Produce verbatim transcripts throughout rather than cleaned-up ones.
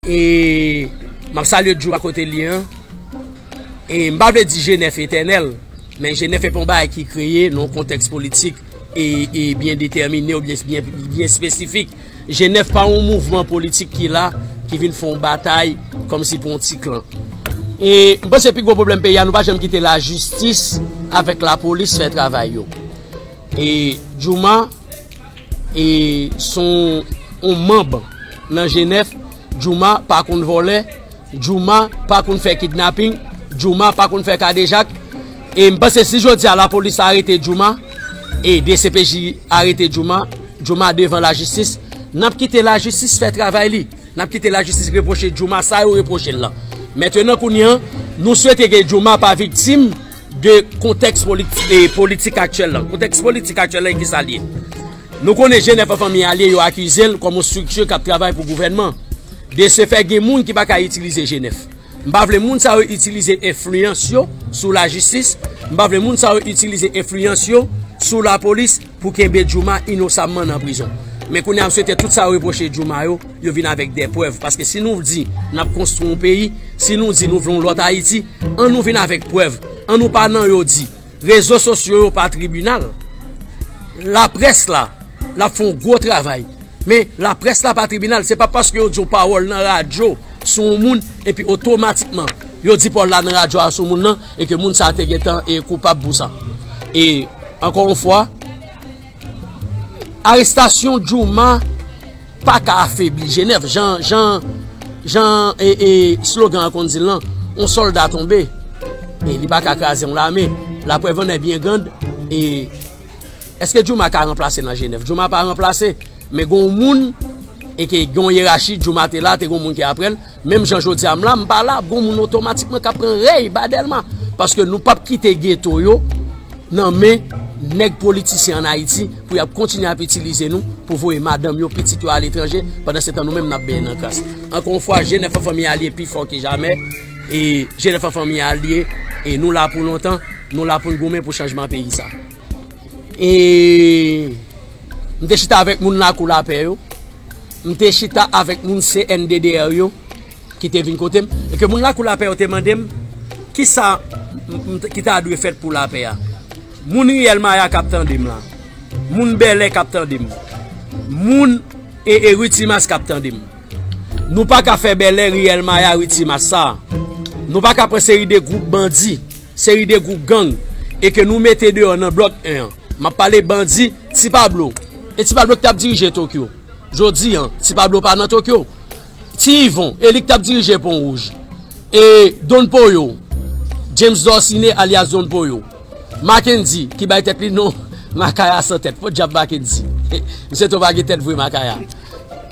E m ap salye Djouba kote l ye an. E m pa vle di G nèf etènèl, men G nèf se pa yon bagay ki kreye nan yon kontèks politik e, e byen detèmine oubyen byen, byen espesifik. G nèf pa yon mouvman politik ki la, ki vin fè yon batay kòmsi pou yon ti klan. E m panse pi gwo pwoblèm peyi a, nou pa janm kite lajistis avèk lapolis fè travay yo. E Djouma e se yon, yon manm nan G nèf. Djouma pa konn vòlè. Djouma pa konn fè kidnaping. Djouma pa konn fè kadejak. E m panse si jodi a lapolis arete Djouma e D C P J arete Djouma, Djouma devan lajistis, n ap kite lajistis fè travay li. N ap kite lajistis repwoche Djouma sa yo repwoche l lan. Mentnan kounye an, nou swete ke Djouma pa viktim de kontèks politi-, e, politik aktyèl lan. Kontèks politik aktyèl lan, e kisa l ye? Nou konnen G nèf an Fanmi Alye yo akize l kòm yon estrikti k ap travay pou gouvènman. De se fè gen moun ki pa ka itilize G nèf. M pa vle moun sa yo itilize enfliyans yo sou lajistis. M pa vle moun sa yo itilize enfliyans yo sou lapolis pou kenbe Djouma inosamman nan prizon. Men kounye a, m swete tout sa yo repwoche Djouma yo, yo vin avèk de prèv. Paske si nou di n ap konstwi yon peyi, si nou di nou vle yon lòt Ayiti, an nou vin avèk prèv. An nou pa nan yo di. Rezo sosyo yo pa tribinal. Laprès la, l ap fè yon gwo travay. Men laprès la pa tribinal. Se pa paske yo di yon pawòl nan radyo sou yon moun, epi otomatikman, yo di pawòl la nan radyo a sou moun nan, e ke moun sa a te gentan e koupab pou sa. E, ankò yon fwa, arestasyon Djouma pa ka afebli G nèf, jan, jan, jan, e, e, slogan an konn di l lan, yon sòlda tonbe, e li pa ka kraze yon lame. Laprèv an è byen grand, e èske Djouma ka ranplase nan G nèf? Djouma pa ranplase, men gen yon moun, e ke gen yon yerachi, Djouma te la, te gen yon moun ki apre l, menm jan jodi a m la, m pa la, gen yon moun otomatikman k ap pran rèy ba Dèlma, paske nou p ap kite geto yo nan men nèg politisyen ann Ayiti pou y ap kontinye ap itilize nou pou voye madanm yo, pitit yo aletranje, pandan se tan nou menm n ap benyen nan kras. Ankò yon fwa, G nèf an Fanmi Alye pi fò ke jamè, e G nèf an Fanmi Alye, e nou la pou lontan, nou la pou n goumen pou chanjman peyi sa. E m te chita avèk moun Lakou Lapè yo, m te chita avèk moun C N D D R yo, ki te vin kote m, e ke moun Lakou Lapè yo te mande m, kisa m, m, ki ta dwe fèt pou lapè a. Moun Riyèl Maya k ap tande m la, moun Bèlè k ap tande m, moun e, e Ritimas k ap tande m. Nou pa ka fè Bèlè, Riyèl Maya, Ritimas sa. Nou pa ka pran seri de gwoup bandi, seri de gwoup gang, e ke nou mete deyò nan blòk en an. M ap pale bandi, Ti Pablo. E Ti Pablo ki t ap dirije Tokyo. Jodi an, Ti Pablo pa nan Tokyo. Ti Yvon, e li k t ap dirije Pon Wouj. E Don Poyo, James Dorciné alyas Don Poyo. Mackendy, ki bay tèt li non Makaya san tèt. Podyab Mackendy. Misye tou pa gen tèt vre Makaya.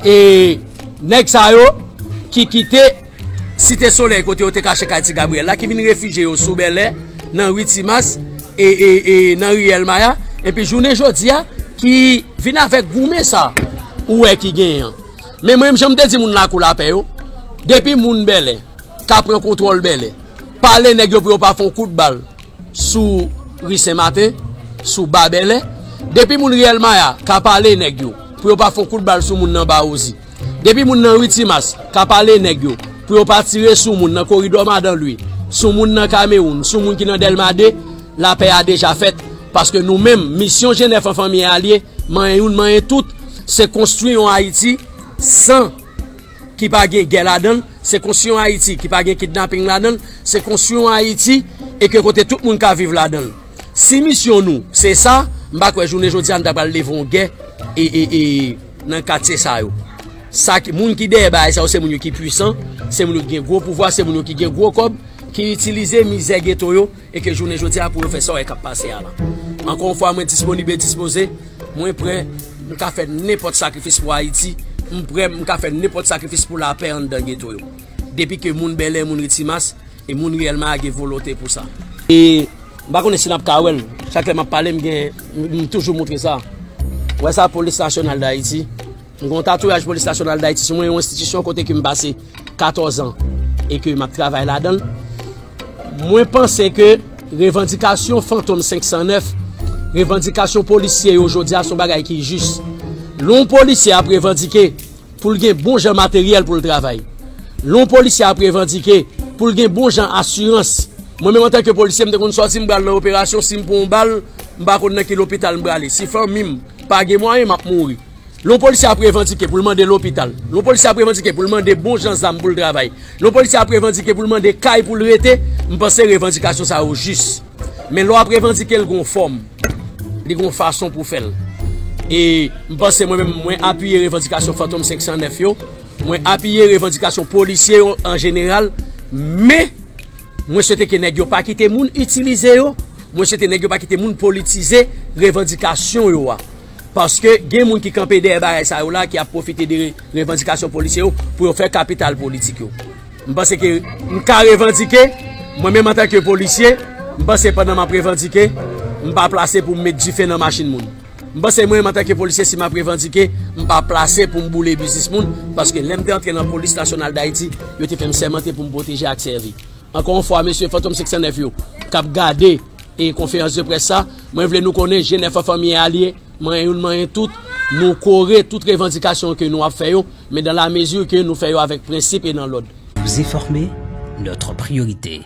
E nèg sa yo ki kite Site Solèy kote yo te kache kay Ti Gabriyèl la, ki vin refijye yo sou Bèlè, nan Ritimas, e, e, e nan Riyèl Maya, epi jounen jodi a, ki vin avèk goumen sa ou wè ki genyen an. Men mwen menm jan m te di moun Lakou Lapè yo, depi moun Bèlè ka pran kontwòl Bèlè, pale nèg yo pou yo pa fè yon kout bal sou ri Sen Maten, sou ba Bèlè, depi moun Riyèl Maya ka pale nèg yo pou yo pa fè yon kout bal sou moun nan Ba Wozi, depi moun nan Ritimas ka pale nèg yo pou yo pa tire sou moun nan koridò Madan Lwi, sou moun nan Kamewoun, sou moun ki nan Dèlma de, lapè a deja fèt. Paske nou menm, misyon G nèf an Fanmi Alye, manyen youn, manyen tout, se konstwi yon Ayiti san ki pa gen gè ladan l, se konstwi yon Ayiti ki pa gen kidnaping ladan l, se konstwi yon Ayiti e ke kote tout moun ka viv ladan l. Si misyon nou se sa, m pa kwè jounen jodi a n ta pral leve yon gè e, e, e, nan katye sa yo. Sa ki, moun ki dèyè bagay sa yo, se moun yo ki pwisan, se moun yo ki gen gwo pouvwa, se moun yo ki gen gwo kòb, ki itilize mizè geto yo, e ke jounen jodi a pou yo fè sa w wè k ap pase a la. Ankò yon fwa, mwen disponib e dispoze, mwen prè, m ka fè nenpòt sakrifis pou Ayiti, m prè, m ka fè nenpòt sakrifis pou lapè anndan geto yo. Depi ke moun Bèlè, moun Ritimas, e moun Riyèl Maya gen volonte pou sa. E m pa konnen si n ap ka wè l, chak lè m ap pale, m gen, m, m toujou montre sa. Wè sa, Polis Nasyonal d Ayiti. M gen yon tatouaj Polis Nasyonal d Ayiti sou mwen, yon enstitisyon kote ke m pase katòz an e ke m ap travay ladan l. Mwen panse ke revandikasyon Fantom senk san nèf, revandikasyon polisye yo jodi a se yon bagay ki jis. Lè yon polisye ap revandike pou l gen bon jan materyèl pou l travay, Lè yon polisye ap revandike pou l gen bon jan asirans. Mwen menm antanke polisye, m te konn sòti, m pral nan operasyon, si m pran yon bal, m pa konn nan ki lopital m prale. Si fanmi m pa gen mwayen, m ap mouri. Lè yon polisye ap revandike pou l mande lopital, lè yon polisye ap revandike pou l mande bon jan zam pou l travay, lè yon polisye ap revandike pou l mande kay pou l rete, m panse revandikasyon sa yo jis. Men lè w ap revandike l gon fòm, li gon fason pou fè l. E m panse mwen menm, mwen apiye revandikasyon Fantom senk san nèf yo, mwen apiye revandikasyon polisye yo an jeneral, men mwen swete ke nèg yo pa kite moun itilize yo, mwen swete nèg yo pa kite moun politize revandikasyon yo a. Paske gen moun ki kanpe dèyè bagay sa yo la, ki ap pwofite de revandikasyon polisye yo pou yo fè kapital politik yo. M panse ke m ka revandike, mwen menm antanke polisye, m panse pandan m ap revandike, m pa plase pou m met dife nan machin moun. M panse mwen menm antanke polisye, si m ap revandike, m pa plase pou m boule biznis moun, paske lè m te antre nan Polis Nasyonal Dayiti, yo te fè m sèmante pou m pwoteje ak sèvi. Ankò yon fwa, mesye Fantom senk san nèf yo k ap gade e konferans de près sa, mwen vle nou konnen, G nèf an fanmi alye, manyen youn, manyen tout, nou kore tout revandikasyon ke nou ap fè yo, men dans la mesure ke nou fè yo avèk prensip e nan lòd. Vous informer, notre priorité.